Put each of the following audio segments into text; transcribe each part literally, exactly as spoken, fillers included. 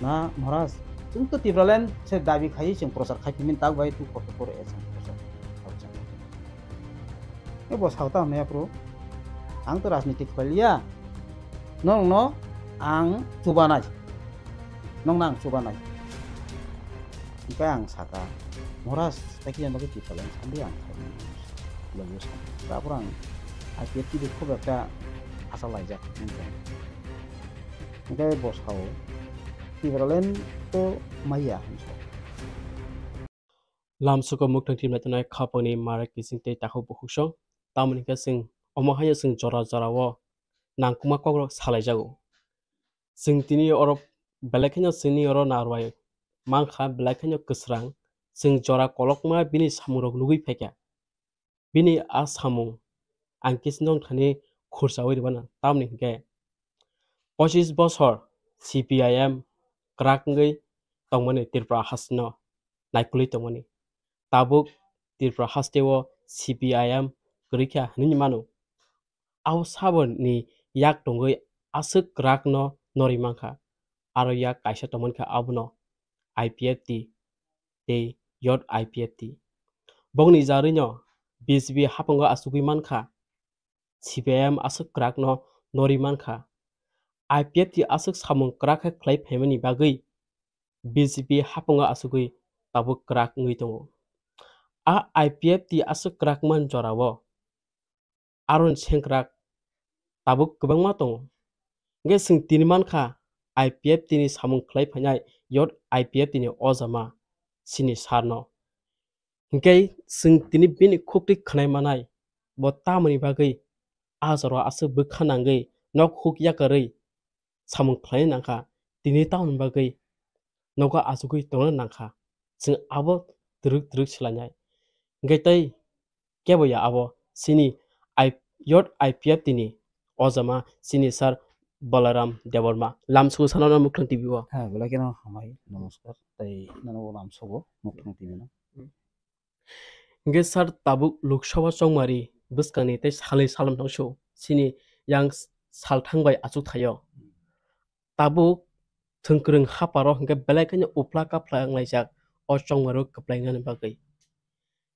Ha, Maharaj, chwng to Tipraland se dabi khai chwng prochar khai phimin tak bai tu kotor kotor e chwng prochar. Acha. E bo sao ta hwnwi aphuru ang to rajniti khlai liya. Nokno ang chubanai. Nokno ang chubanai. Hingke ang saka, Maharaj, tei khe bagwi Tipraland sandi ang khai. Logio saka. Tapor ang I P F T bi khub ekta asa laijak. Hingke bo sao, Tipraland to maya. Lamsuko muktang tim naitonai khapangni mara kising tei takhuk bukhuksong. Tamoni hwnkhe chwng omo haino chwng jora jorao nangkukma kokrok salaijago. Chwng tini oro belai kheno chwngni oro narwai mankha, belai kheno kwsrang. Chwng jora kolokma bini samungrok nugwi phaikha. Bini a samung ang kisa nong thani khursaui rwmano, tamni hwnkhe pochis bosor C P I M kwrak wngwi tongmani Tripura hasteno naikolwi tongmani. Tabuk Tripura hasteo C P I M kwrwikha hwnwi mano. Abo saboni yak tongwi aswk kwrakno norwi mankha, aro yak kaisa tongmankha abono I P F T tei Youth I P F T. Bongni jarwino B J P haphango achugwi mankha, C P I M aswk kwrakno norwi mankha. I P F T aswk samung kwrak khe khlai phaimani bagwi B J P haphango achugwi tabuk kwrak wngwi tongo. A I P F T aswk kwrak man jorao aroni sengkrak tabuk kwbangma tongo. Hingke chwng tini mankha I P F T ni samung khlai phainai Youth I P F T ni ojama chini sir no. Hingke chwng tini bini khuktwi khwnai manai, bo tamoni bagwi a jorao aswk bwkha nangwi nok huk yakarwi samung khlai nangkha, tini tamoni bagwi nogo achugwi tongna nangkha, chwng abo twrwk twrwk swlainai. Hingke tei kebo ya abo chini I-, Youth I P F T ni ojama chini sir Balaram Debbarma. Lamsugo sana no Muktang T V o. Ha, belai kheno hambai, namaskar. Tei nono bo lamsugo Muktang T V no. Hingke sir tabuk Lok Sabha chongmari bwskangni tei salni salam thangsu chini yang salthang bai achuk thaio. Tabuk thwngkwrwng haparo hingke belai kheno upla kapla wnglaijak o chongmaro kwplainani bagwi.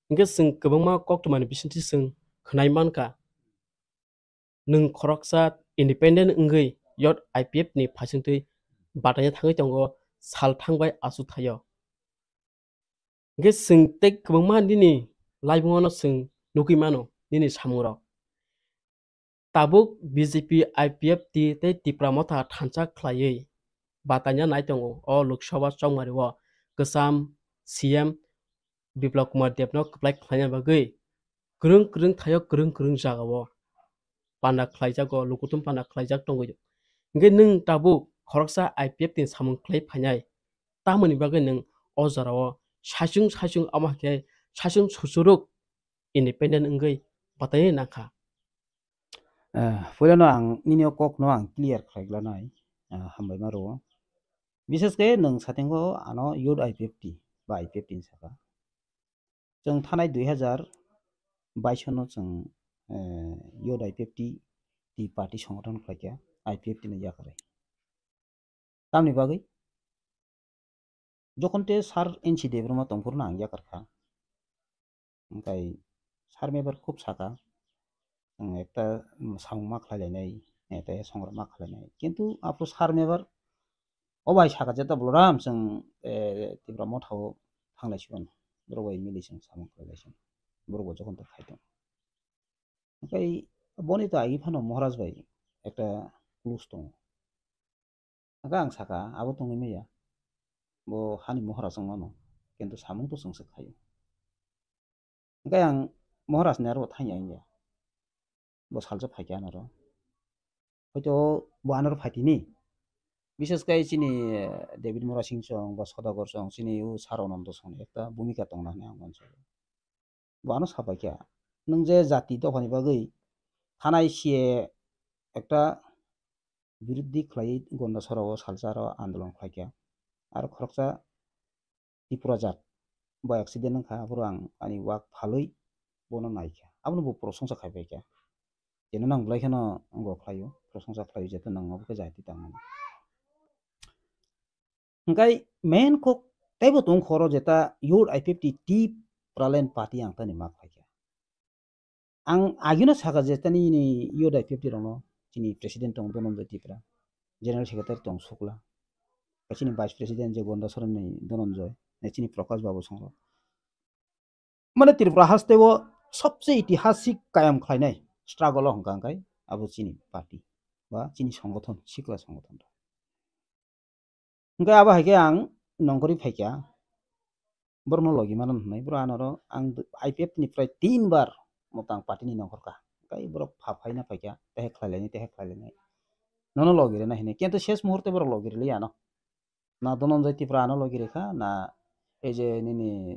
Hingke chwng kwbangma koktwmani bisingtwi chwng khwnai mankha, nwng khoroksa independent wngwi Youth I P F ni phaisingtwi bataina thangwi tongo salthang bai achuk thaio. Hingke chwng tei kwbangma nini laibungo no chwng nugwi mano nini samungrok. Tabuk B J P, I P F T tei Tipra Motha thansa khlaiwi bataina nai tongo o Lok Sabha chongmari o kwcham C M Biplab Kumar Deb no kwplai khlaina bagwi kwrwng kwrwng thaio, kwrwng kwrwng jagao panda khlaijago, lukuthum panda khlaijak tongwi. Hingke nwng tabuk khoroksa I P F T ni samung khlai phainai, tamoni bagwi nwng o jorao saichung saichung, amo hai khe saichung susuruk independent wngwi bataini nangkha? Eh, puilano ang nini o kokno ang clear khlai glanai, ah, hambai ma rwo. Bishesh khe nwng satengo ano Youth I P F T ba I P F T ni saka. Chwng thanai dui hazar baish no chwng, eh, Youth I P F T ti party songothon khlaikha, I P F T no yakarwi. Tamni bagwi? Jokhon te sir N C Debbarma tongphuru no ang yakarkha. Hingkai sir mebar khub saka, ang ekta, mm, samung ma khlai lainai, ekta songrok ma khlai lainai. Kintu aphuru sir mebar o bai saka je ta Balaram chwng, eh, Tipra Motha o thanglai sibon. Borok bai mili chwng samung khlai lai sibon. Borok bo jokhon te khai tong. Hingkai boni to agi phano Maharaj bai ekta close tongo. Hingke ang saka, abo tongwi maya. Bo hani mohora chwng mano, kintu samung to chwngse khaio. Hingke ang mohora chwngni aro thangya wngya. Bo salsa phaikha anaro. Hoito bo anaro phaitini. Bishesh khe chini, eh, David Murasing song ba Sodagar song, chini o Sar Anando song ekta bhumika tongna hwnwi ang uansukha. Bo ano sapaikha, nwng je jati dophani bagwi thanai C A ekta biruddhi khlaiwi Gonda sorao salsa aro andolon khlaikha. Aro khoroksa Tripura jat bo accident wngkha, aphuru ang ani wak phalwi bono naikha. Abono bo prosongsa khaipaikha. Jeno nang belai kheno wngbo khlaio, prosongsa khlaio, jeto nang obo khe jati tangmani. Hingkai main kok teibo tong khoro jeta Youth I P F T Tipraland Party ang tani ma khlai kha. Ang agino saka je tani ni Youth I P F T rokno chini president tong Dhananjay Tripura, general secretary tong Shukla, chini vice president je Gonda Sorenni Dhananjay, chini Prakash Babu songrok. Mane Tripura haste o sobse itihasik kayam khlainai struggle o hwnka hwnkhe abo chini party ba chini songothon, sikla songothon. Hwnkhe abo hai khe ang nongkhorwi phaikha, borokno logi mano hwnwi, borok anoro ang I P F ni prai tin bar motang party ni nongkhorkha, hwnkhe borok pha phaina phaikha, tehe khlai lainai, tehe khlai lainai, nono logi rwna hinwi, kintu ses muhurte borok logi rwliya ano. Na Dhananjay Tripura ano logi rwkha, na ei je nini,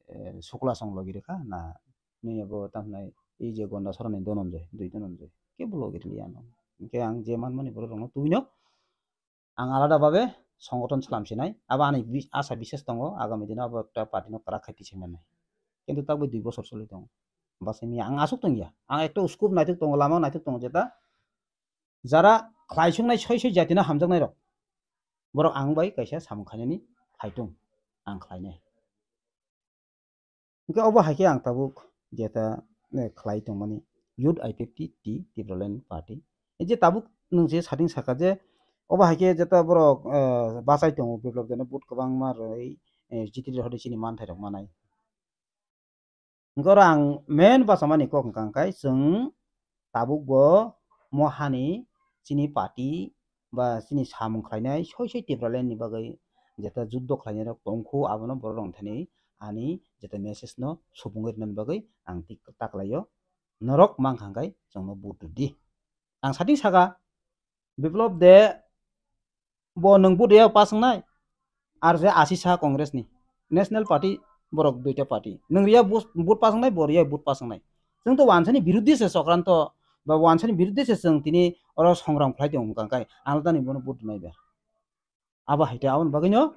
eh, Shukla song logi rwkha, na nini abo tamo hwnai ei je Gonda Sorani Dhananjay, dui Dhananjay, kebo logi rwliya ano. Hwnkhe ang je manmani borok rokno tubino ang alada babe songothon chwlam sinai, abo ani bi-, asa biswas tongo, agami dino abo ekta party no kwrak khai tisai mannai. Kintu takbai dui bosor choli tongo. Bwsai miya ang aswk tongya, ang ekta scope naithok tongo, lama naithok tongo jeta jara khlaisuknai soi soi jatino hamjaknairok, borok ang bai kaisa samung khainani phaitung ang khlainai. Hwnkhe obo hai khe ang tabuk jeta, eh, khlai tongmani Youth I P F T Tipraland Party. Je tabuk nwng je sating saka je obo hai khe jeta borok, eh, bachai tongo, biplop jani vote kwbangma rwi, eh, jitri rw hwnwi chini manthairok manai. Hwnkhe oro ang main bachamani kok hwnkha hwnkhe chwng tabukbo mohani chini party ba chini samung khlainai soi soi Tipraland ni bagwi jeta juddo khlainairok tongkhu abono borok rok thani ani jeta message no subungwi rwnani bagwi ang tik taklaio, norok mankha hwnkhe chwngno vote rwdi. Ang sating saka, Biplop de bo nwng vote ya pass wngnai, ar je asi sa Congress ni, National Party borok duita party, nwng riya vote pass wngnai, bo riya vote pass wngnai. Chwng to wansani biruddhe se Sokranto ba wansani biruddhe se chwng tini oro songram khlai tongo hwnkha hwnkhe ang tani bono vote rwnai ba. Abo hai khe aboni bagwino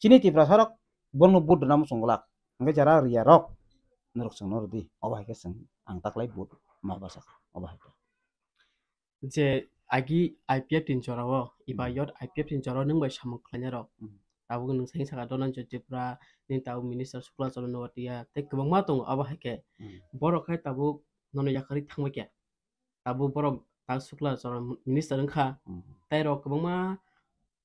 chini Tiprasa rok borokno vote rwna muchung glak. Hwnkhe jara riya rok norok chwngno rwdi. Obo hai khe chwng ang taklai vote ma bachakha. Obo hai khe. Je agi I P F T ni jorao, iba Hmm. yot I P F T ni jorao nwng bai samung khlainai rok. Hmm. Tabuk nwng sai saka Dhananjay Tripura, nini tabuk minister Shukla Chandra Noatia, tei kwbangma tongo abo hai khe. Hmm. Borok khai tabuk nono yakarwi thangbai khe. Tabuk borok tabuk Shukla Chandra minister wngkha. Hmm. Tei rok kwbangma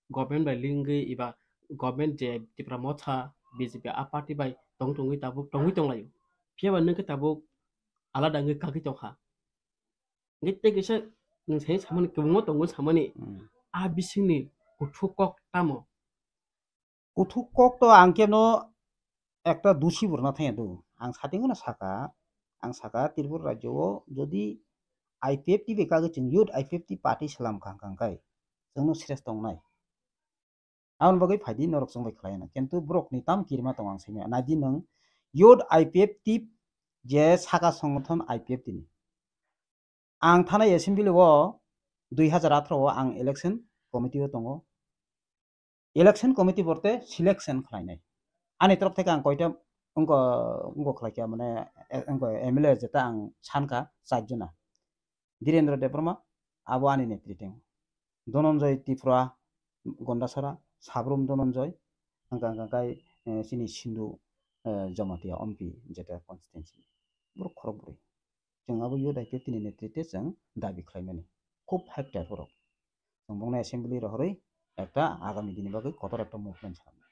government bai link wngwi eba government je Tipra Motha, B J P a party bai tong tongwi tabuk tongwi tonglaio. Phiya ba nwng khe tabuk alada wngwi kagwi tongkha. Hwnkhe tei kisa nwng sai samani kwbangma tongo samani Hmm. a bisingni kuthuk kok tamo? Kuthuk kok to ang khe no ekta dusi bo rwna thangya do. Ang sating no saka, ang saka Tripura rajyo o jodi I P F T bai kagwi chwng youth I P F T party swlam kha hwnkha hwnkhe chwngno sres tongnai. Aboni bagwi phaidi norok chwng bai khlai na. Kintu borok ni tam kirima tongo ang saimanya. Naidi nwng youth I P F T je saka songothon I P F T ni. Ang thanai assembly o dui hazar atharo o ang election committee o tongo. Election committee borte selection khlainai. Ani torop theke ang koita wngko, wngko khlaikha mane, eh, wngko M L A jeta ang sankha char jona. Dhirendra Debbarma, abo ani netrite. Dhananjay Tripura, Gondasara, Sabrum Dhananjay, hwnkha hwnkha khe, eh, chini Sindhu, eh, Jamatia M P jeta constituency. Borok khorok bwrwi. Chwng abo youth I P F T ni netrite chwng dabi khlaimani. Khub high tier borok. Chwng bongni assembly rohorwi ekta agami dini bagwi kotor ekta movement sanai.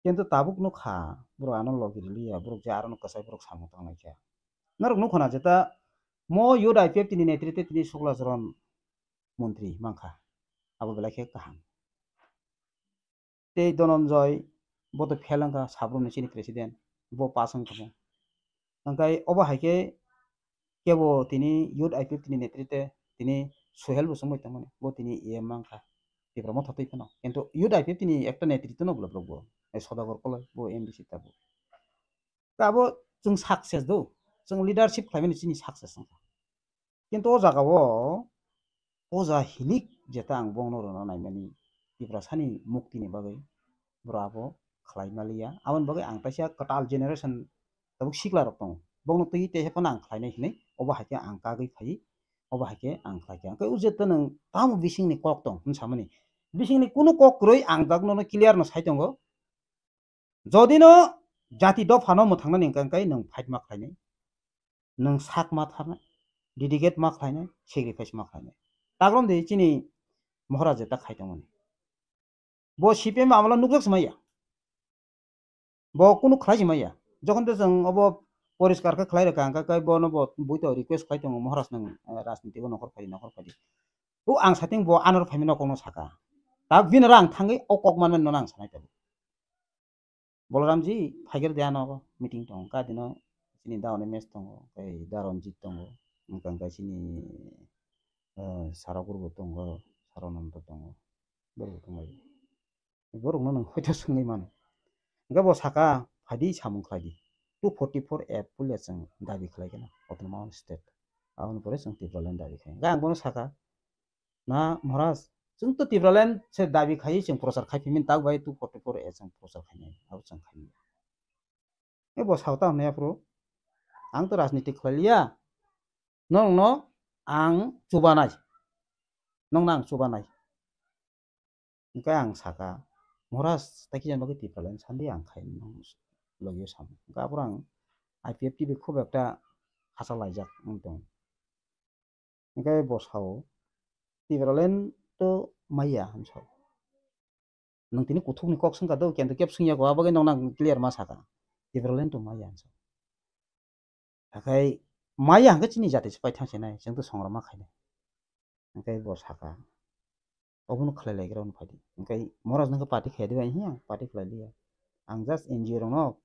Kintu tabuk nukha, borok ano logi rwliya, borok je arono kwchai borok samung tanglaikha. Norok nukho na jeta mo youth I P F T ni netrite tini Shukla Charan montri mankha. Abo belai khe kaham. Tei Dhananjay, bo to fail wngkha, Sabrum ni chini president, bo pass wngkha bo. Hwnkhe obo hai khe kebo tini youth I P F T ni netrite tini Suhel bo chwngbai tongmani, bo tini E M mankha, Tipra Motha twi phano. Kintu youth I P F T ni ekta netrite no bwlap rok bo, ei Sodagar Koloi, bo M D C tabuk. Abo chwng success do, chwng leadership khlaimani chini success wngkha. Kintu o jaga o poja hilik jeta ang bongno rwna naimani Tiprasani muktini bagwi borok abo khlai maliya. Aboni bagwi ang kaisa kwtal generation tabuk sikla rok tongo. Bongno twi tei phano ang khlainai hinwi obo hai khe ang kagwi phai, obo hai khe ang khlai kha. Hwnkhe o jeta nwng tamo bisingni kok tong hwn samani Bisingni kunu kok kwrwi ang dak nono clear no sai tongo. Jodi no jati dophano mwthangnani hwnkha hwnkhe nwng fight ma khlainai, nwng sak ma tharnai, dedicate ma khlainai, sacrifice ma khlainai. Takrom de chini Maharaj jeta khai tongmani. Bo C P M amalo nukjak se maya. Bo kunu khlai se maya. Jokhon de chwng obo poriskar khe khlai rwkha, hwnkha khe bono bo buito request khlai tongo, Maharaj nwng, eh, rajniti o nokhor phai, nokhor phai di. O ang sating bo anor phaimani kokno saka. Tak bini oro ang thangwi o kok manmani nono ang sanai tongo. Boloramji, phaikhe de ano meeting tongo, ka dino chini da Animesh tongo, tei da Ranjit tongo, hwnkha hwnkhe chini, eh, Sarakur bo tongo, Sarananda tongo, borok bo tongo. Borokno nwng hoito swngwi mano. Hwnkhe bo saka, phaidi samung khlaidi. Two forty-four A puila chwng dabi khlai kheno, autonomous state. Aboni pore chwng Tipraland dabi khai. Hwnkhe ang bono saka, na Maharaj, chwng to Tipraland se dabi khai chwng prochar khai phimani tak bai two forty-four A chwng prochar khainai, abo chwng khainai. E bo sao ta hwnwi aphuru, ang to rajniti khlai liya, nokno ang chubanai, nokno ang chubanai. Hwnkhe ang saka, Maharaj, tai kisa bagwi Tipraland sandi ang khai nang logio sam. Hwnkhe aphuru ang I P F T bai khub ekta hachalaijak wng tong. Hwnkhe bo sao, Tipraland to maya hwn sao. Nwng tini kuthukni kok swngkha do, kento kebo swngya kho, abo khe nokno ang clear ma saka. Tipraland to maya hwn sao. Hakhai maya hwnkhe chini jati se paithang se nai, chwng to songrama khainai. Hwnkhe bo saka, obono khlai lai gra hwn phaidi. Hwnkhe Maharaj nokhe party khai dibai, hiya party khlai liya. Ang just N G O rokno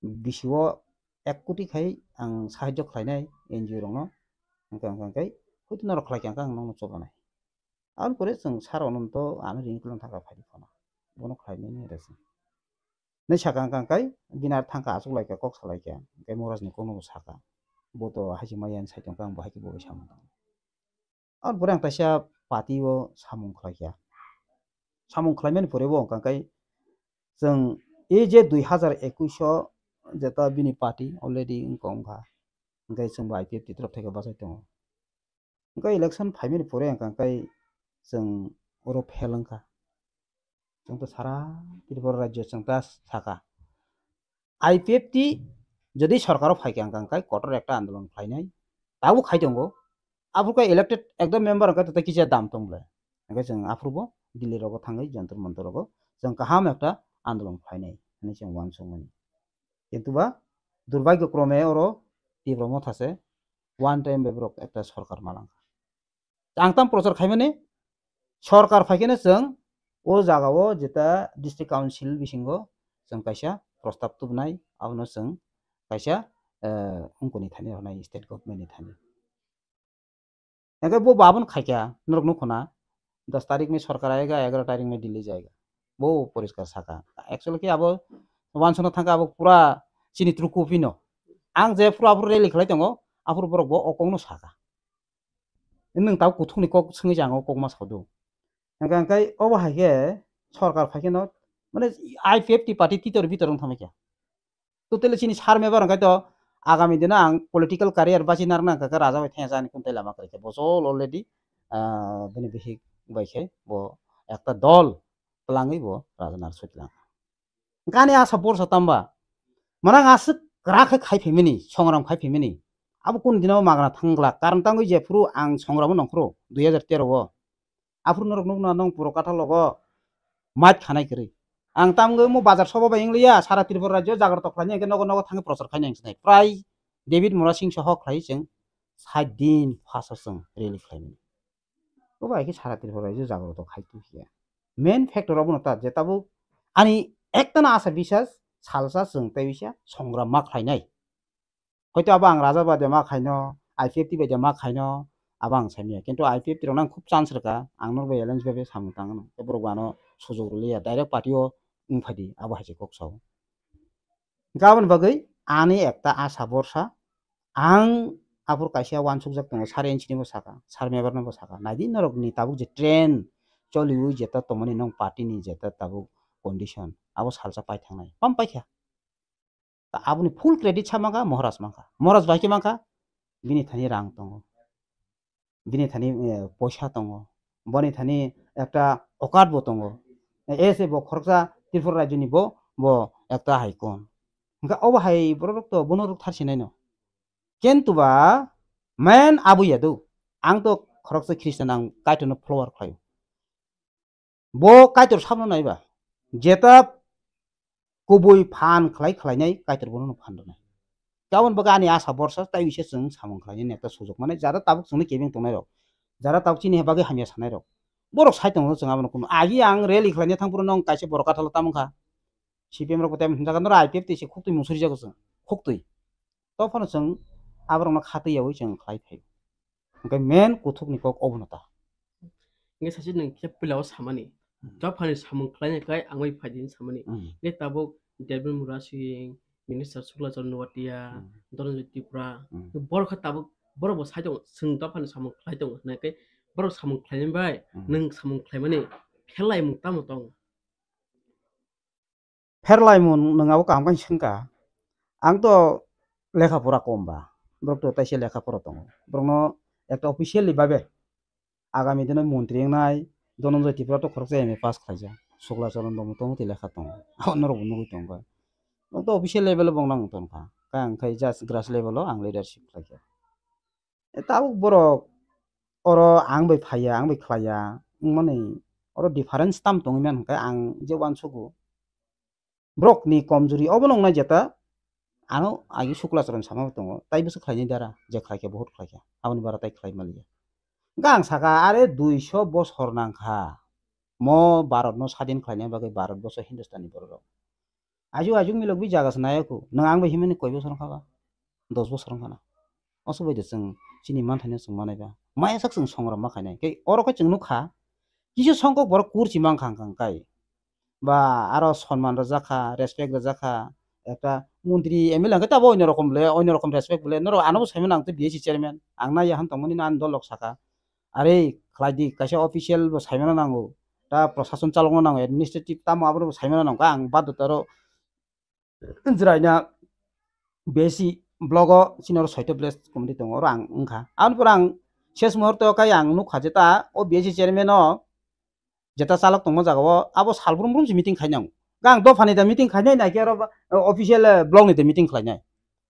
bisio ek koti khai ang sahajyo khlainai N G O rokno. Hwnkhe, hwnkhe, hwnkhe, hoito norok khlai kha, hwnkhe ang nokno chobanai. Aboni pore chwng sir Ananto ano ring tlang thangkha phaidi phano. Bono khlainani rw chwng. Nai saka hwnkha hwnkhe bini aro thangkha achuk laikha kok salaikha. Hwnkhe Maharaj ni kokno bo saka. Bo to haisi maya ni saitung kha ang bo haikhe bo bai samung tang. Aboni pore ang kaisa party o samung khlaikha. Samung khlaimani pore bo hwnkha hwnkhe chwng e je dui hazar ekush o jeta bini party already wngkha wngkha. Hwnkhe chwng bo I P F T ni torop thai khe bachai tongo. Hwnkhe election phaimani pore hwnkha hwnkhe chwng oro fail wngkha. Chwng to sara Tripura rajyo chwng ta saka. I P F T jodi sorkaro phaikha hwnkha hwnkhe kotor ekta andolon khlainai. Tabuk khai tongo. Aphuru khe elected ekdom member hwnkhe to kisa dam tong le. Hwnkhe chwng aphuru bo Delhi rogo thangwi Jantar Mantar rogo chwng kaham ekta andolon khlainai hwnwi chwng uansukmani. Kintu ba durbhagyo krome oro Tipra Motha se one time bai borok ekta sorkar malangkha. Ang tam prochar khaimani sorkar phaikheno chwng o jagao jeta district council bisingo chwng kaisa prostab tubunai, abono chwng kaisa, eh, wngkuni thani rwnai state government ni thani. Hwnkhe bo babon khaikha, norok nukho na, dos tarik ni sorkar ayega, egaroh tarik ni Delhi jayega. Bo poriskar saka. Actually khe abo uansukna thangkha abo pura chini truku phino. Ang je phuru aphuru rally khlai tongo, aphuru borok bo o kokno saka. Nwng tabuk kuthukni kok swngwi jang o kokma sado. Hwnkhe, hwnkhe obo hai khe sorkar phai kheno, mane, I P F T party titor bitor wng thangma khe. Totally chini sir member hwnkhe to agami dino ang political career bachi narwkna hwnkha khe Raja bai thengya chani kuntai lama kwrwi khe. Bo chol already, ah, bini bihik bai khe bo ekta dol twlangwi bo Raja narwk soi twlang. Gani asa borsa tamba. Manang aswk kwrak khe khai phaimani, songram khai phaimani. Abo kun dino magna thangla. Karon tangwi jephuru ang songramo nongkhoro dui hajar tero o. Aphuru norok nukna nong puro kathal logo mait khanai kwrwi. Ang tamgwi mo bazar soba bai wngliya, sara Tripura rajyo jagroto khlaini hwnkhe nogo nogo thangwi prochar khaini ang sinai. Prai David Murasing soho khlai chwng sait din phaso chwng rally khlaimani. Bo bai khe sara Tripura rajyo jagroto khai tongkhe. Main factor obono ta je tabuk ani ektana asa bisas salsa chwng tei bisa songram ma khlainai. Hoito abo ang Raja bai de ma khaino, I P F T bai de ma khaino, abo ang saimanya. Kintu I P F T rok nang khub chance rwkha, ang norok bai alliance bai samung tangno. Tei borok bo ano sujok rwliya, direct party o wng phaidi, abo hai se kok sao. Hwnkhe aboni bagwi ani ekta asa borsa, ang aphuru kaisa uansukjak tongo, sir N C ni bo saka, sir member no bo saka, naidi norok ni tabuk je trend choliwi jeta tongmani nong party ni jeta tabuk condition, abo salsa pai thangnai, pam paikha. Ta aboni full credit sa mankha Maharaj mankha. Maharaj bai khe mankha, bini thani rang tongo. Bini thani, eh, poisa tongo. boni thani ekta okat bo tongo. Ese bo khoroksa Tripura rajyoni bo, bo ekta high court. Hwnkhe obo hai borok rok to bono rok thar sinai no. Kintu ba main abo ya do. Ang to khoroksa Christian, ang Kaitor no follower khlaio. Bo Kaitor sabno naiba. Jeta kubui phan khlai khlainai Kaitor bono no phan rwnai. Tabon bagwi ani asa borsa tai bisa chwng samung khlainai ekta sujok mane jara tabuk chwngno kebeng tongnai rok. Jara tabuk chini bagwi hamya sanai rok. Borok sai tongo chwng abono kunu. Agi ang rally khlaina thang phuru nong kaisa borok kathalo tamung kha. C P M rok bo tei hwnjago norok I P F T se khuktwi mung surijago chwng. Khuktwi. Tophano chwng aborokno khatwi yaui chwng khlai phaio. Hwnkhe main kuthukni kok obono ta. Hwnkhe sachi nwng khe puila o samani. Hmm. Dophani samung khlaina kai ang bai phaidi hinwi samani. Hmm. Hwnkhe tabuk David Murasing, Minister Suklachar Noatia, Hmm. Dhananjay Tripura, Hmm. borok khe tabuk borok bo sai tongo, chwng dophani samung khlai tongo hwnwi khe borok samung khlainai bai Hmm. nwng samung khlaimani pherlaimung tamo tongo? Pherlaimung nwng abo kaham khe swngkha. Ang to lekha pora kom ba. Borok to taisa lekha pora tongo. Borokno ekta officially babe agami dino montri wngnai Dhananjay Tripura to khoroksa M A pass khlaijak. Sukla Charan Dongmung tongo tei lekha tongo. Abo norok bo nugwi tongkha. Norok to official level o bongno ang tongkha. Khe ang khai just grass level o ang leadership khlaikha. E, tabuk borok oro ang bai phaiya, ang bai khlaiya, wngmani oro difference tam tongwi man hwnkhe ang je uansugo. Borokni komjuri obono wngnai jeta, ano agi Sukla Charan sama tongo, tai bwswk khlainai dara, je khlaikha, bohut khlaikha, aboni bara tai khlai manliya. Hwnkhe ang sakha, are duiso bosor nangkha, mo Bharatno sadin khlaina bagwi Bharat boso Hindustani bororok. Ajuk ajuk milok bi jaga se nai aku. Nwng ang bai himani koi bosor wngkha ba? Dos bosor wngkha na. Oso bai de chwng chini manthaino chwng manai ba. Maya sak chwng songram ma khainai. Kei oro khe chwng nukha. Kisa songkok borok kurchi mang khang khang kai. Ba aro sonman rwjak kha, respect rwjak kha. Ekta montri M L A hwnkhe tabo onyo rokom le, onyo rokom respect le. Norok ano bo saimano ang tei B S C chairman. Ang naiya han tongmani no ani dol rok saka. Are khlai di, kaisa official bo saimano nango. Ta prosason chalokno nango, administrative tamo abono bo saimano nango. Ang badota aro jwraina B S C block o chini oro soito village committee tongo, oro ang wngkha. Aboni pore ang ses muhurto kai ang nukha je ta o B S C chairman o jeta chalok tongma jaga o abo sal brum brum se meeting khainai. Gang dophani da meeting khainai, naikhe oro official, eh, block ni da meeting khlainai.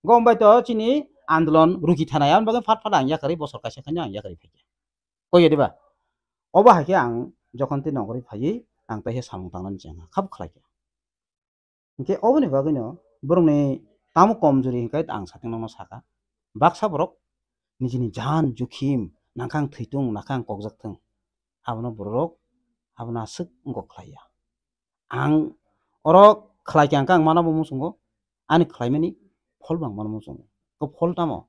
Gom bai to chini andolon ruki thanai, aboni bagwi phat phat ang yakarwi bosor kaisa khainai ang yakarwi phaikha. Koi ya diba? Obo hai khe ang jokhon tei nogori phaiwi ang taisa samung tangnani chengkha, khabo khlai khe. Hinkhe oboni bagwino borokni tamo komjori hinkhai ang satung nokno sakha. Baksa borok nijini jaan jukhim nangkhang thwitung, nangkhang kokjak thung. Abono borok abono aswk wngkok khlaiya. Ang oro khlai khe ang khe ang mano bo muchungo, ani khlaimani phol bo ang mano muchungo. Khe phol tamo?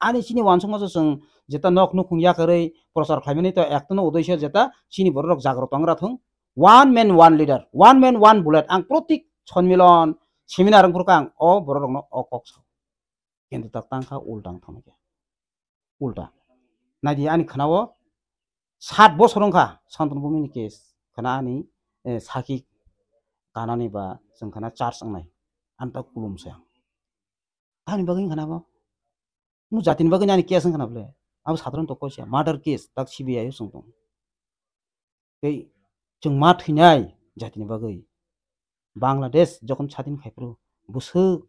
Ani chini uansukma se chwng jeta nok nukhung yakarwi prochar khlaimani to ektono udoiso jeta chini bororok jagrok tongra thung. One man, one leader, one man, one bullet. Ang protik sonmilon, seminar wngphuru khe ang o bororokno o kok sao. Kintu tak tang kha ulta wng thangkhe. Ulta. Naidi ani khwnao sat bosor wngkha Santanu Bhumini case. Khwna ani, eh, sakhi kanani ba chwng khwna charge wngnai. Ani tak kulum se ang. Ani bagwi wngkha na bo? Mo jatini bagwi ani case wngkha na bole? Abo sadharon to koisa murder case, tak C B I o chwng tong. Tei chwng ma thwinai jatini bagwi. Bangladesh jokhon sadin khai phuru bwswk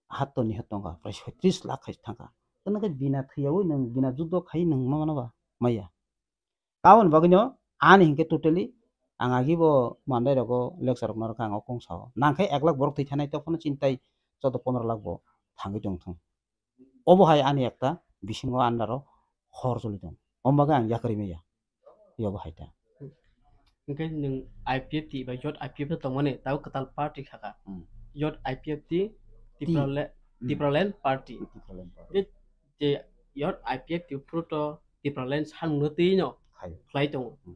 hat to nihat tongkha, prai soitris lakh khai thangkha. Tei nokhe bina thwiyaui nwng bina juddo khai nwng ma mano ba? Maya. Aboni bagwino ani hinkhe totally ang agi bo mandai rogo lecture rok norokha ang o kong sao. Nangkhe ek lakh borok thwi thanai, tei phano chini tai choudo pondro lakh bo thangwi tongthung. Obo hai ani ekta bisingo andaro hor choli tong. Omo bagwi ang yakarwi maya. Yobo hai ta. Hinkhe nwng I P F T bai jot I P F T tongmani tabo kwtal party khaka. Hmm. Jot I P F T T. Tipraland, Hmm. Tipraland Party. Tipraland Party. Hinkhe je jot I P F T phuru to Tipraland samungno twi no Khai. Khlai tongo. Hmm.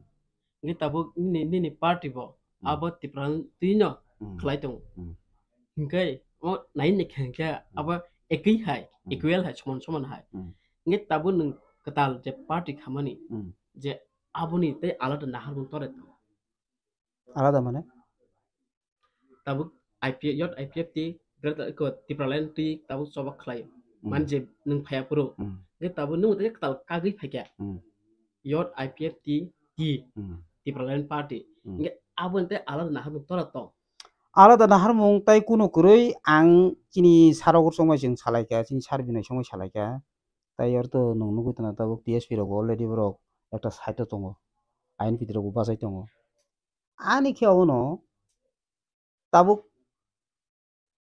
Hinkhe tabuk nini, nini party bo Hmm. abo Tipraland twi no Hmm. khlai tongo. Hmm. Hinkhe o nai ni khe hinkhe Hmm. abo ekwi hai, Hmm. equal hai, soman soman hai. Hmm. Hinkhe tabuk nwng kwtal je party khamani Hmm. je aboni tei alada naharmung tore tong. Alada mane? Tabuk I P F, jot I P F T, greater, ko, Tipraland twi tabuk choba khlai. Hmm. Man je nwng phaiya phuru. Hmm. Hinkhe tabuk nwng tei kwtal kagwi phaikha. Hmm. Jot I P F T, Ki? Hmm. Tipraland Party. Hmm. Hingke aboni tei alada naharmung tora tong? Alada naharmung tai kunu kwrwi ang chini sar Rogor songbai chwng salaikha, chini sar Binoy songbai salaikha. Tai oro to nwng nugwi tongna tabuk T S P rok bo already borok ekta side o tongo. I N P T rok bo bachai tongo. Ani khe abono tabuk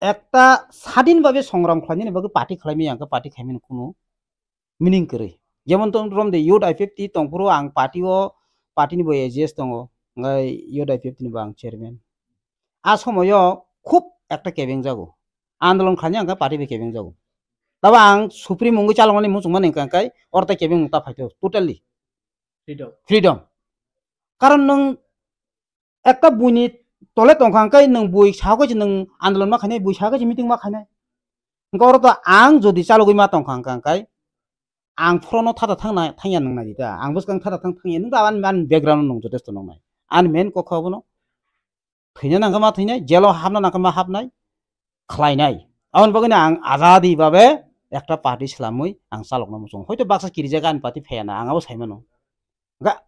ekta sadin babe songram khlainani bagwi party khlaimani ang khe party khaimani kunu meaning kwrwi. Jemon tong rom de Youth I P F T tongphuru ang party o, party ni bo A G S tongo, ngai Youth I P F T ni bo ang chairman. A somoyo khub ekta kebeng jago. Andolon khlainani ang khe party bai kebeng jago. Tabo ang supreme wngwi chalokmani muchungmani hwnka khe oro tai kebeng ta phaito totally. Freedom. Freedom. Karon nwng ekta buini tole tongkha hwnkhe nwng bui sao khe nwng andolon ma khainai, bui sao khe meeting ma khainai. Hwnkhe oro to ang jodi chalogwi ma tongkha hwnkha hwnkhe ang phorono thata thangna thangya nwng nai di ta. Ang bwskang thata thang thangya nwng ta ani, ani background nwng jotesto nongnai. Ani main kokha abono thwina nangkha ma thwinai, jelo hapna nangkha ma hapnai, khlainai. Aboni bagwino ang ajadi babe ekta party swlamwi ang chalokna muchungo. Hoito baksa kirijak ani party phaiya na, ang abo saimano. Ga,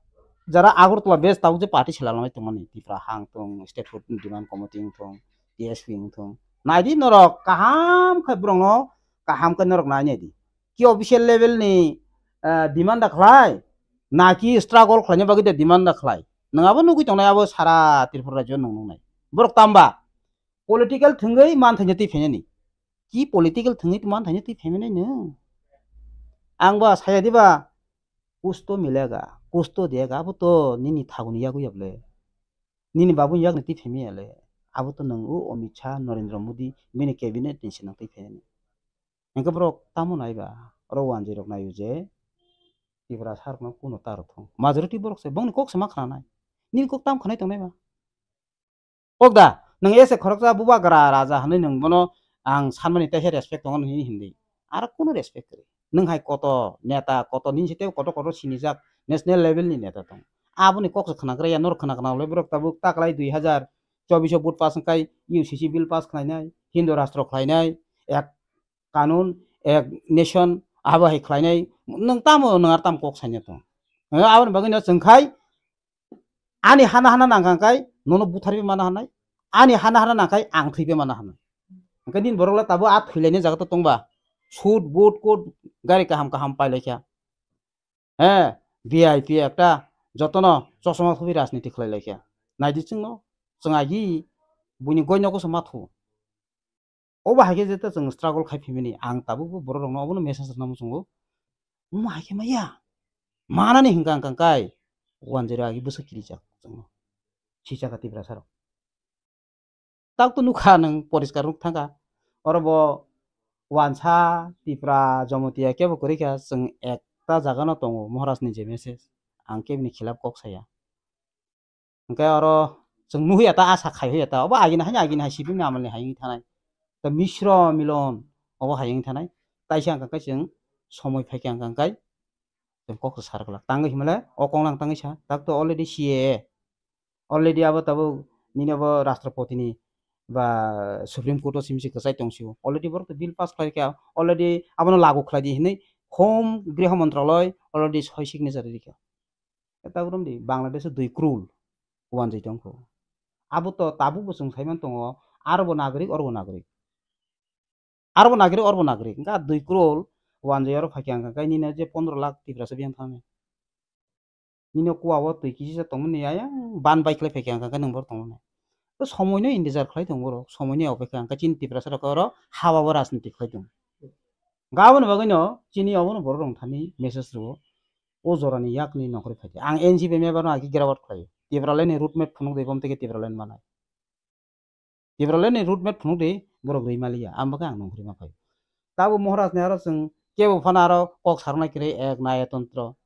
jara Agartala base tabuk je party swlamwi tongmani, Tipra hang tong, statehood demand committee wng tong, T S P wng tong. Naidi norok kaham khe borokno kaham khe norok nai naidi. Ki official level ni, eh, demand da khlai, naki struggle khlaina bagwi de demand da khlai. Nwng abo nugwi tongnai abo sara Tripura rajyo nwng nungnai. Borok tamba political thwngwi manthaino twi phainani. Ki political thwngwi manthaino twi phainani nwng? Ang ba saya diba, kuch to milega, kuch to dega, abo to nini thaguni yagwi yable. Nini babuni yagni twi phaimiyale. Abo to nwng o Amit Shah, Narendra Modi, bini cabinet ni se nang twi phainani. Hingke borok tamo nai ba? Oro wanjwi rok naio je Tipra sarokno kuno ta rw thung. Majority borok se, bongni kok se ma khna nai. Nini kok tam khnai tongnai ba? Kok da, nwng ese khoroksa bubagra raja hwnwi nwng bono ang sanmani teisa respect tongo nini hindi. Aro kuno respect kwrwi. Nwng hai koto neta, koto nini site koto koto sinijak national level ni neta tong. Aboni kok se khna gra ya, nor khna khna le borok tabuk taklai dui hazar chobbish o vote pass wngkai U C C bill pass khlainai, Hindu rastro khlainai, ek kanun, ek nation, abo hai khlainai, nwng tamo, nwng ar tam kok saina tong. Eh, aboni bagwi no chwng khai, ani hana hana nang kang kai, nono butharwi mana hanai, ani hana hana nang kai, ang thwiwi mana hanai. Hwnkhe nini borok le tabo a thwilaini jaga to tongba, shoot, boot, coat, gari kaham kaham pailaikha. He, V I P ekta, jotono chosma thubi rajniti khlai laikha. Naidi chwngno, chwng agi buini goi nogo se ma thu. Obo hai khe jeta chwng struggle khai phimani, ang tabukbo borok rokno obono message rwna muchungo. Omo hai khe maya. Manani hwnkha hwnkha kai, wanjwi rw agi bwswk kirijak chwngno. Sichakha Tiprasa rok. Tak to nukha nwng poriskar nuk thangkha. Oro bo wansa Tipra Jomotia kebo kwrwi kha, chwng ekta jaga no tongo Maharaj ni je message. Ang kebini khilap kok saya. Hwnkhe oro chwng nuhuya ta, asa khai huya ta. Obo agini haino agini hai sibini amalni hai wngwi thanai. Ta misro milon obo hai wngwi thanai. Taisa hwnkha khe chwng somoi phaikha hwnkha khe chwng kok sa glak. Tangwi himle o konglang tangwi sa. Tak to already C A A. Already abo tabuk nini abo Rashtrapati ni ba Supreme Court o simi se kwchai tong sio. Already borok to bill pass khlai kha. Already abono lagu khlai di hinwi Home Griho Montraloi already soi signature rikha. Eta urom di Bangladesh o dui crore wanjwi tong kho. Abo to tabuk bo chwng saiman tongo, aro bo nagrik, oro bo nagrik. Aro bo nagrik, oro bo nagrik. Hwnkhe a dui crore wanjwi oro phaikha hwnkhe nini je pondro lakh Tiprasa biyang thani. Nini kua o twi kisa tongmani ayang ban bai khlai phaikha hwnkhe nwng boro tongmani. To somoi no intezar khlai tong borok, somoi ni opekha hwnkhe chini Tiprasa rok oro haba bo rajniti khlai tong. Hwnkhe aboni bagwi no chini obono borok rok thani message rwo. O jora ni yak ni nongkhorwi phaidi. Ang N G P member no agi girawat khlai. Tipraland ni route map phunuk de bom tege Tipraland manai. Tipraland ni route map phunuk de borok rwi maliya. Ang bagwi ang nongkhorwi ma phai. Tabo Maharaj ni aro chwng kebo phano aro kok sarnai kwrwi ek naya tontro.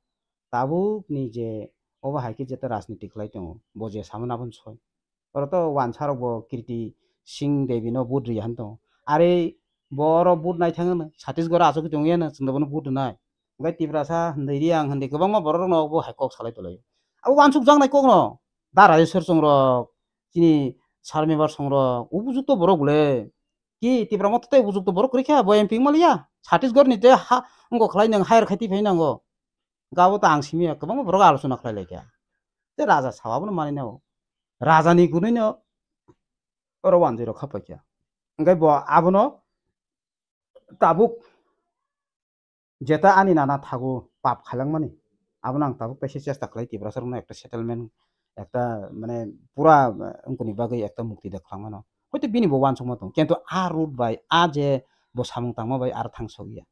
Tabuk ni je obo hai khe jeta rajniti khlai tongo. Bo je samani aboni soi. Oro to wansa rok bo Kirti Singh Devi no vote riya han tongo. Are bo oro vote nai thang ano, Chhattisgarh aswk tong ya no, chwng da bono vote nai. Hwnkhe Tiprasa hwnwi ri ang hwnwi kwbangma borok rok no bo hai kok salai tolai. Abo wansuk jak nai kok no, da Rajeshwar Chong rok, chini Sharmibar Song rok, upojukto borok bole. Ki Tipra Motha tei upojukto borok kwrwi kha, bo M P wng maliya. Chhattisgarh ni tei ha, wngkok khlai nang hire khai twi phai nango. Hwnkhe abo to ang simi ya, kwbangma borok alochona khlai lai kha. Tei raja sao abono manwi nai o. Raja ni gunui no oro wanjui rok kha paikha. Hwnkhe bo abono tabuk jeta ani nana thago pap khailangmani, abono ang tabuk teisa chesta khlai Tiprasa rokno ekta settlement, ekta mane pura, eh, wngkoni bagwi ekta mukti da khlangmano. Hoito bini bo uansukma tongo, kintu a route bai, a je bo samung tangma bai aro thang sokya.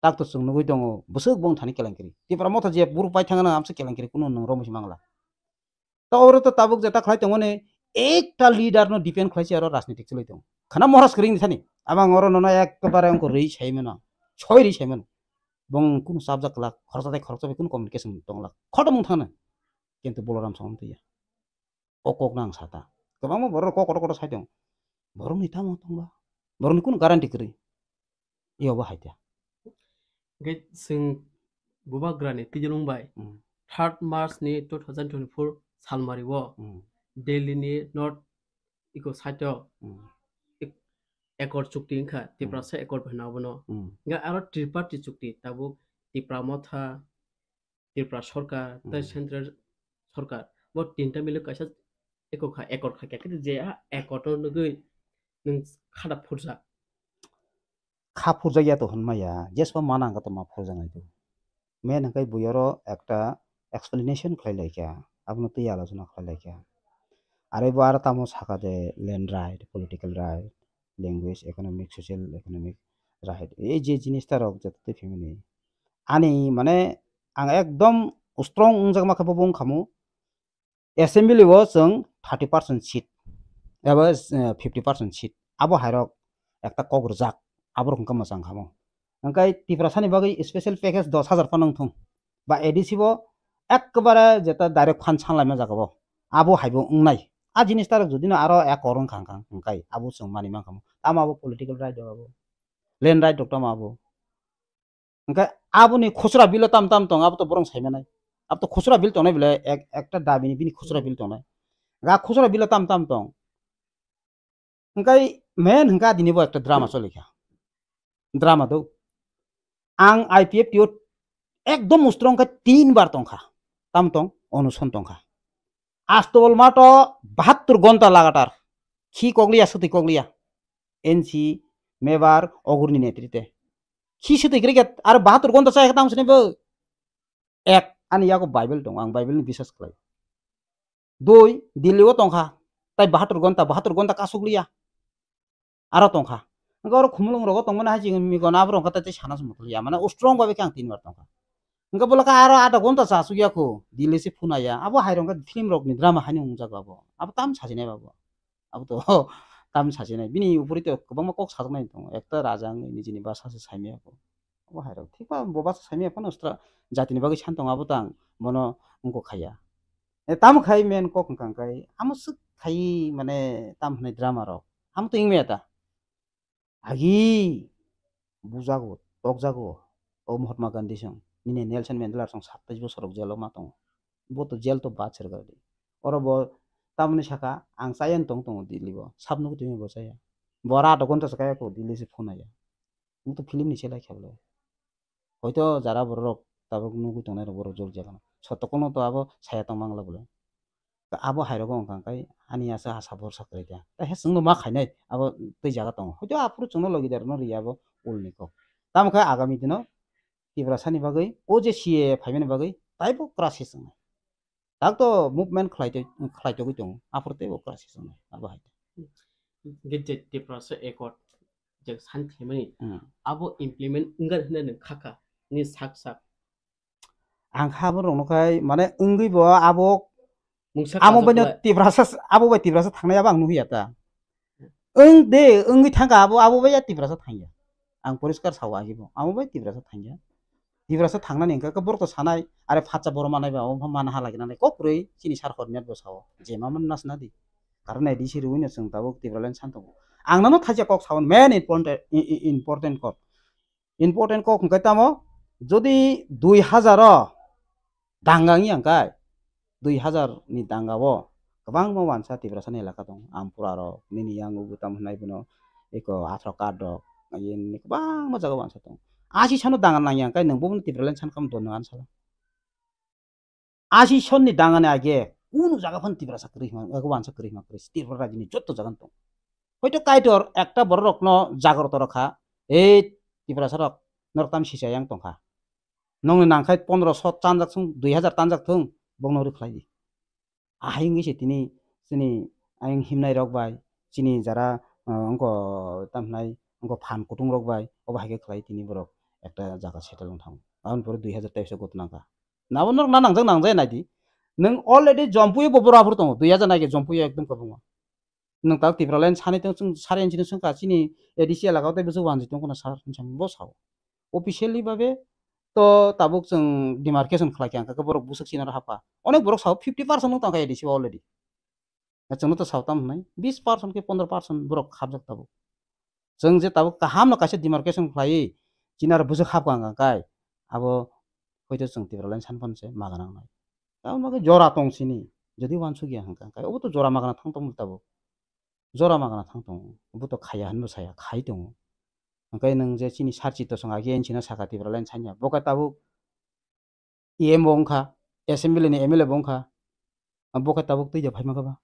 Tak to chwng nugwi tongo, bwswk bong thani kelenkri. Tipra motha je buru pai thangna amsa kelenkri kunu nwng romwi se mangla. To oro to tabuk jeta khlai tongmani ekta leader no depend khlai se aro rajnitik chwlwi tongo. Khana Maharaj kwrwini thani. Abang oro nono ekbare wngkha rwi sai mano. Soi rwi sai mano. Bong kunu sabjak kwlak, khoroksa tei khoroksa bai kunu communication tong lak. Khotomung thangna. Kintu Boloram Song twiya. O kok nang sata. Kwbangma borok kok kotor kotor sai tong. Borokni tamo tongba. Borokni kunu guarantee kwrwi. Iyo bo hai ta. Hwnkhe chwng Bubagrani Twijlung bai Hmm. third March ni two thousand twenty-four salmari o Hmm. Delhi ni North iko side o Hmm. ek-, Accord chukti wngkha, Hmm. Tiprasa Accord bai hwno abono. Hmm. Hwnkhe aro Triparty chukti tabuk Tipra Motha, Tripura Sorkar, tei Hmm. Central Sorkar. Bo tinta mili kaisa eko kha, Accord kha khe, je a Accord no nugwi nwng khada phurjak. Kha phurjak ya to hwnmaya, jespa mana ang to ma phurjak nai to. Men hwnkhe bui oro ekta explanation khlai lai kha, abono twi alochona khlai lai kha. Are bo aro tamo saka de land right, political right, language, economic, social, economic right. Ei je jinis ta rok joto twi phimani. Ani mane ang ekdom strong wngjakma khe bo wngkhamu. Assembly o chwng thirty percent seat eba, eh, fifty percent seat. Abo hairok ekta kok rwjak, aborok hwnkhe mwchang khamu. Hwnkhe Tiprasani bagwi special package dos hajar phano wngthung. Ba A D C bo ekkebare jeta direct fund sanlaima jaga bo. Abo haibo wngnai. A jinis tarok jodi no aro ek kor wngkha hwnkha, hwnkhe abo chwng manwi mankhamu. Tamo abo political right rok abo. Land right rok tamo abo. Hwnkhe aboni khusra bill o tam tam tong, abo to borok sai manai. Abo to khusra bill tongnai bole ek-, ekta dabi ni bini khusra bill tongnai. Ga khusra bill o tam tam tong. Hwnkhe men hwnkhe adini bo ekta drama choli kha. Drama do. Ang I P F T o ekdom mustrong khe tin bar tong kha. Tam tong, onuson tong kha. Astobol mato bahattur gonta lagatar. Khi kokliya, swtwi kokliya. N C, Mebar, Ogurni netrite. Khi swtwi kwrwi khe aro bahattur gonta chaya khe tamo sini bo. Ek, ani yago Bible tongo, ang Bible ni biswas khlai. Dui, Delhi o tongkha. Tai bahattur gonta, bahattur gonta kasukliya. Aro tongkha. Hwnkhe oro khumulwng rogo tongmani hai chini mikono abo rok khe tai sana se muthulya. Mane strong babe khe ang tin bar tongkha. Hwnkhe bolaka aro adha gonta chasukya kho. Delhi se phone ya. Abo hai rok khe film rok ni drama haino wngjago abo. Abo tam sajinai babo. Abo to tam sajinai. Bini upori to kwbangma kok sajaknai tongo. Ekta raja wngwi nijini bwsa se saimaya kho. Abo hai rok. Thikba bo bwsa saimaya phano stra jatini bagwi san tongo abo tang. Bono wngkok khaya. E, tamo khai men kok hwnkha hwnkhe. Amo swk khai mane tam hwnwi drama rok. Amo to wngmaya ta. Agi bujago, tokjago, o Mahatma Gandhi song, nini Nelson Mandela song satais bosor rok jail o ma tongo. Bo to jail to bad sergadi. Oro bo tamoni saka, ang chaya tong tongo Delhi bo. Sab nugo tini bo chaya. Bo rat gonta se kaya ko Delhi se phone ya. Bo to film ni se lai khe bole. Hoito jara borok tabuk nugwi tongnai rok borok jol jagano. Soto kono to abo saya tong mangla bole. Abo hai rogo wngkha kai ani asa asa borsa kwrwi kha. Ta he chwngno ma khainai abo tei jaga tongo. Hoito aphuru chwngno logi derno ri abo ulni kok. Tamo khe agami dino Tiprasani bagwi o je C A A phaimani bagwi taibo kwra se chwngnai. Tak to movement khlai tei, khlai togwi tongo. Aphuru teibo kwra se chwngnai abo hai. Hwnkhe je Tiprasa Accord je san khaimani Hmm. abo implement wngkha hwnwi nwng khakha ni sak sak. Ang kha abo rokno khai mane wngwi bo abo Mungsa amo kajak baino khlai. Tiprasa s-, abo bai Tiprasa thangnai abo ang nuhiya ta. Wng de, wngwi thangkha abo, abo bai ya Tiprasa thangya. Ang poriskar sao agi bo. Amo bai Tiprasa thangya. Tiprasa thangnani hwnkha khe borok to sanai, are phatsa borok manai ba, abo mana halagi nanai. Kok kwrwi chini sar hor net bo sao. Je ma man nas na di. Karon A D C rwino chwng tabuk Tipraland san tongo. Ang nono thaisa kok sao, main important, i-, i-, important kok. Important kok hwnkhe tamo, jodi dui hajar o danga wngya hwnkhe, dui hajar ni danga o kwbangma wansa Tiprasa ni elaka tongo. Ampura rok, nini yang ugu tamo hwnai bono eko atharo card rok, yen kwbangma jaga wansa tongo. Asi sano danga nangya hwnkhe nwng bono Tipraland san kam don nang sala. Ashi sonni dangani age kunu jaga phano Tiprasa kwrwi hima, ego wansa kwrwi hima kwrwi Tripura rajini jotto jaga tong. Hoito Kaitor ekta borok rokno jagroto rokha, ei Tiprasa rok norok tam sisa yang tongkha. Nongni nangkhai pondro so tanjak thung, dui hajar tanjak thung, bokno rwkhlai di. Ahai wngwi se tini chini ayang himnai rok bai, chini jara, uh, wngko tam hwnai wngko phan kutung rok bai, obo hai khe khlai tini borok ekta jaga settle wng thango. Aboni pore dui hajar teis o goto nangkha. Nabo norok na nangjak nangjaya naidi. Nwng already Jompuio bo boro aphuru tongo, dui hajar nai khe Jompuio ekdom kwbangma. Nwng tak Tipraland sani tong chwng sari inchini swngkha chini A D C elaka o tei bwswk wanjwi tong khna sar hinwi bo sao. Officially babe to tabuk chwng demarcation khlai kha, hwnkhe borok bwswk sinaro hapkha. Onek borok sao fifty percent wng tongkha A D C o already. Chwngno to sao tam hwnwi bis percent khe pondro percent borok hapjak tabuk. Chwng je tabuk kaham no kaisa demarcation khlaiwi chini aro bwswk hapkha hwnka kai abo hoito chwng Tipraland san phano se magana wngnai. Tamoni bagwi jora tong sini, jodi uansukya hwnka kai obo to jora magana thang tongmani tabuk. Jora magana thang tongo, obo to khaiya hwnbo saya, khai tongo. Hwnkai nwng je chini sar chito song agi N C no saka Tipraland sanya, bo khe tabuk E M bo wngkha, assembly ni M L A bo wngkha, bo khe tabuk twi ja phai mankha ba?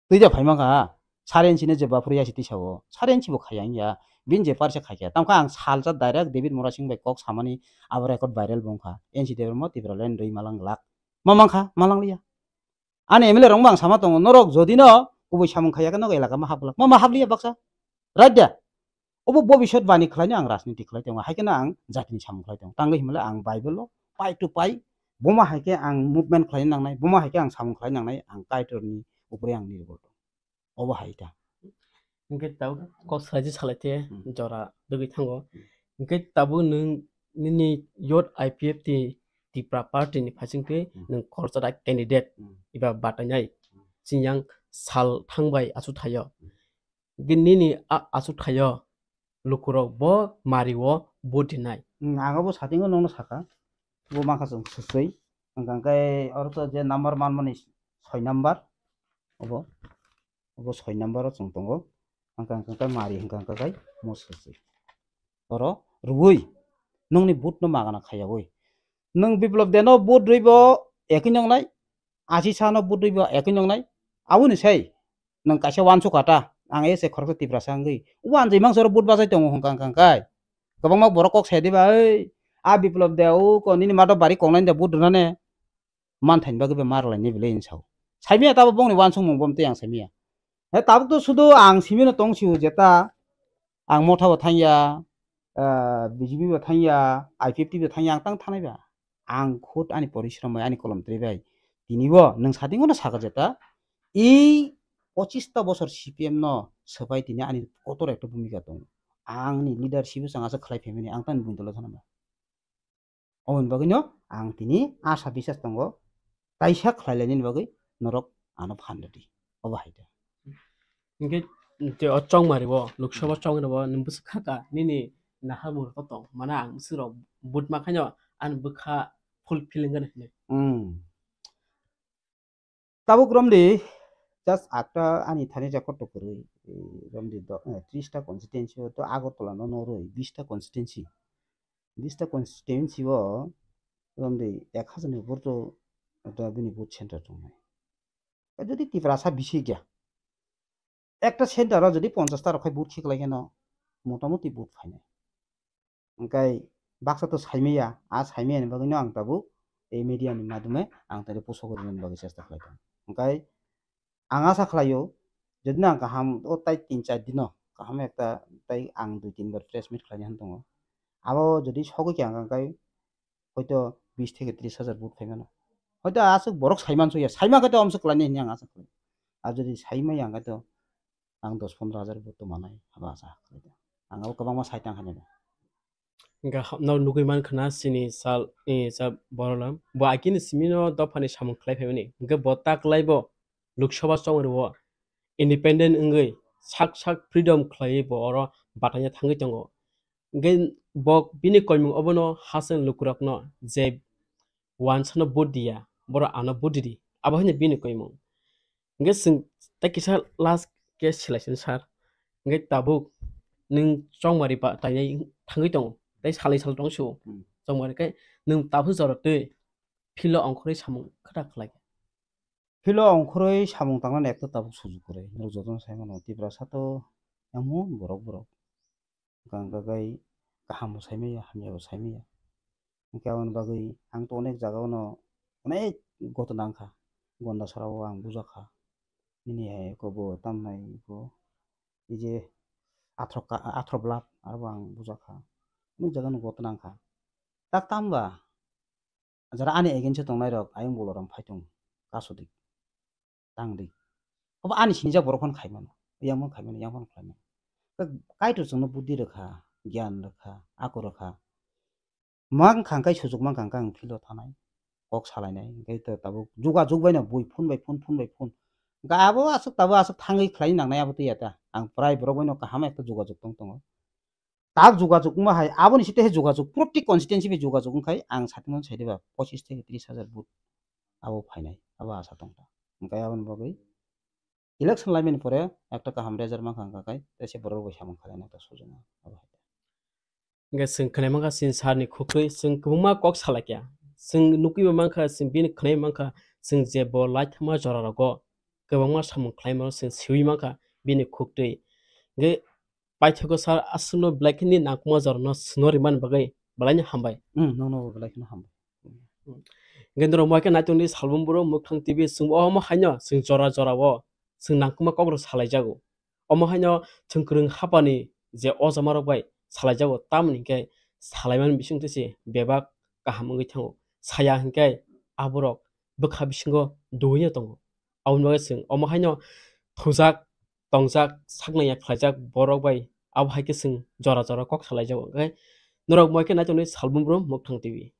Twi ja phai mankha, sar N C no je baphuru ya si tisa o, sar N C bo khaiya wngya, bini je parse khaikha, tamkha ang salsa direct David Murasing bai kok samani abo record viral bo wngkha, N C Debbarma Tipraland rwi malang glak, ma mankha, malang liya. Ani M L A rok bang sama tongo, norok jodi no kubui samung khaiya khe nogo elaka ma hablak, ma ma habliya baksa, right da? Obo bobisot bani khlaino ang rajniti khlai tongo, hai kheno ang jatini samung khlai tongo. Tangwi himle ang Bible o pai to pai, boma hai khe ang movement khlai nangnai, boma hai khe ang samung khlai nangnai, ang Kaitor ni upre ang nirbhor tongo. Obo hai ta. Hingke tabuk kok salai je salai te Hmm. jora dogwi thango. Hmm. Hingke tabuk nwng nini youth I P F T Tipra party ni phasing twi Hmm. nwng khorsa da candidate Hmm. eba batainai Hmm. chini yang sal thangbai achu thaio. Hmm. Hingke nini a-, achu thaio lukurok bo mari o vote rinai. Hmm, ang abo satingo nongno saka. Bo mangkha chwng swswi. Hingka hingke oro to je number manmani soi number. Obo. Obo soi number o chwng tongo. Hingka hingka khe mari hingka hingka khe mo swswi. Oro rwui nwngni vote no magana khaiyaui. Nwng Biplop Deno vote rwi bo ekoi nongnai, Ashi Sano vote rwi bo ekoi nongnai. Aboni sai nwng kaisa uansuk kha ta, ang ese khoroksa Tiprasa wngwi uanjwi mangsa oro vote bachai tongo hwnka hwnka hwnkhe. Kwbangma borok kok sai diba, "Oi, a Biplop de o ko nini mato bari kongnai da vote rwnane." Manthani bagwi bai mar lainai belai hinwi sao. Saimaya tabo bongni uansukmung bomtwi ang saimaya. He tabuk to sudu ang simino tong sio jeta ang motha bo thangya, ah, B J P bo thangya, I P F T bo thangya, ang tang thangnai ba. Ang khud ani porishrom bai, ani kolom twi bai. Tini bo nwng satingo no saka jeta, i pochista bosor C P M no swpai tini ani kotor ekta bhumika tongo. Angni leadership o chwng aswk khlai phaimani, ang tani buini tolo thangna ba. Oboni bagwino ang tini asa bisas tongo, taisa khlai lainani bagwi norok ano phan rwdi. Obo hai khe. Hingke je o chongmari bo, Lok Sabha chongmari bo, nwng bwswk kha ka, nini naharmung rok tong, mana ang bwswk rok vote ma khaino, ani bwkha fulfilling gana hinwi. Hmm. Tabuk romdi, just akta ani thani record to kwrwi, eh, romdi do, eh, tris ta constituency o to Agartala no norwi, bis ta constituency. Bis ta constituency o romdi ek hajar ni upor to, to bini vote center tongnai. Jodi Tiprasa bisi gya, ekta center o jodi ponchash ta rok khai vote khiklai kheno motamoti vote phainai. Hingkai baksa to saimaya, a saimaya ni bagwino ang tabuk ei media ni madhyome ang tani pusok rinani bagwi chesta khlai tongo. Hingkai ang asa khlaio, jodi no ang kaham o tai tin char dino kaham ekta tai ang dui tin bar press meet khlaina han tongo. Abo jodi sogwi khe ang kha hingkai hoito bis theke tris hajar vote phaimano. Hoito aswk borok saiman suya, saima khe to amswk khlainai hinwi ang asa khlai. Ar jodi saimaya hingkai to ang dos pondro hajar bo tongmanai, abo asa khlai. Ang abo kwbangma sai tang khainai. Hingkha ha-, no nugui mankha na chini sal, eh, sa Borolam. Bo akini simino dophani samung khlai phaimani. Hingkhe bo ta kwlai bo Lok Sabha chongri o independent wngwi sak sak freedom khlaiwi bo oro bataina thangwi tongo. Hingkhe bo bini koimung obono hachwng lukurokno je wansano vote diya, borok ano vote ridi. Abo hino bini koimung. Hingke chwng tei kisa last ke silai sini sir. Hingke tabuk nwng chongmari ba tainai thangwi tongo. Tei salai sal tong sio. Hmm. Chongmari khe nwng tabuk jora twi philo ongkhorwi samung khe ta khlai kha. Philo ongkhorwi samung tangnani ekta tabuk sujuk kwrwi. Norok jotono sai mano, Tiprasa to emon borok borok. Hwnkhe ang khe kaham bo sai maya, hamya bo sai maya. Hwnkhe aboni bagwi ang to onek jaga o no onek gotna wngkha. Gondasara o ang bujak kha. Nini hai eko bo tamnai eko, ei je athro ka-, athro block abo ang bujak kha. Onek jaga no gotna wngkha. Tak tamo ba jara ani against o tongnai rok ayang bolaram phai tong, kaso di, tang di. Obo ani sinijak borok phano khai mano, yang phano khai mano, yang phano khlai mano. Ka-, Kaitor chwngno buddhi rwkha, gyan rwkha, ako rwkha. Mang khang kai sujuk mang khang kang philo thanai, kok salainai, hwnkhe to tabuk jugajug bai no bui phone bai phone, phone bai phone. Hwnkhe abo aswk tabuk aswk thangwi khlai nangnai abo twiya ta. Ang prai borok bai no kaham ekta jugajug tong tongo. Tak jugajug wngma hai, aboni site he jugajug, prottek constituency bai jugajug wngkhai, ang satimon saide ba pochis theke tris hajar vote abo phainai, abo asa tongkha. Hwnkhe aboni bagwi election laimani pore ekta kaham result mankha wngkha khai, tei se borok bai samung khlaina ekta sujuma abo hai. Hwnkhe chwng khwnai mankha chini sir ni khukui, chwng kwbangma kok salaikha. Chwng nukui bo mankha, chwng bini khwnai mankha, chwng je bo laithama jora rogo kwbangma samung khlaimano chwng siui mankha bini khuktwi. Hwnkhe paithago sir aswkno belai kheno nangkukma jorano swno rimani bagwi belai no hambai. Hmm, nono bo belai kheno hambai. Hmm. Hwnkhe norok mohai khe naitok di Salbrum Bru Mwkthang T V, chwng omo haino chwng jora jora o chwng nangkukma kok rok salai jago. Omo haino chwng kwrwng hapani je o jama rok bai salai jago, tamoni hwnkhe salaimani bisingtwi se bebak kaham wngwi thango. Saya hwnkhe aborok bwkha bisingo duina tongo. Aboni bagwi chwng omo haino thujak, tongjak, saknaya khlaijak borok bai abo hai khe chwng jora jora kok salai jago. Hwnkhe norok moi khe naitok di Salbrum Bru Mwkthang T V.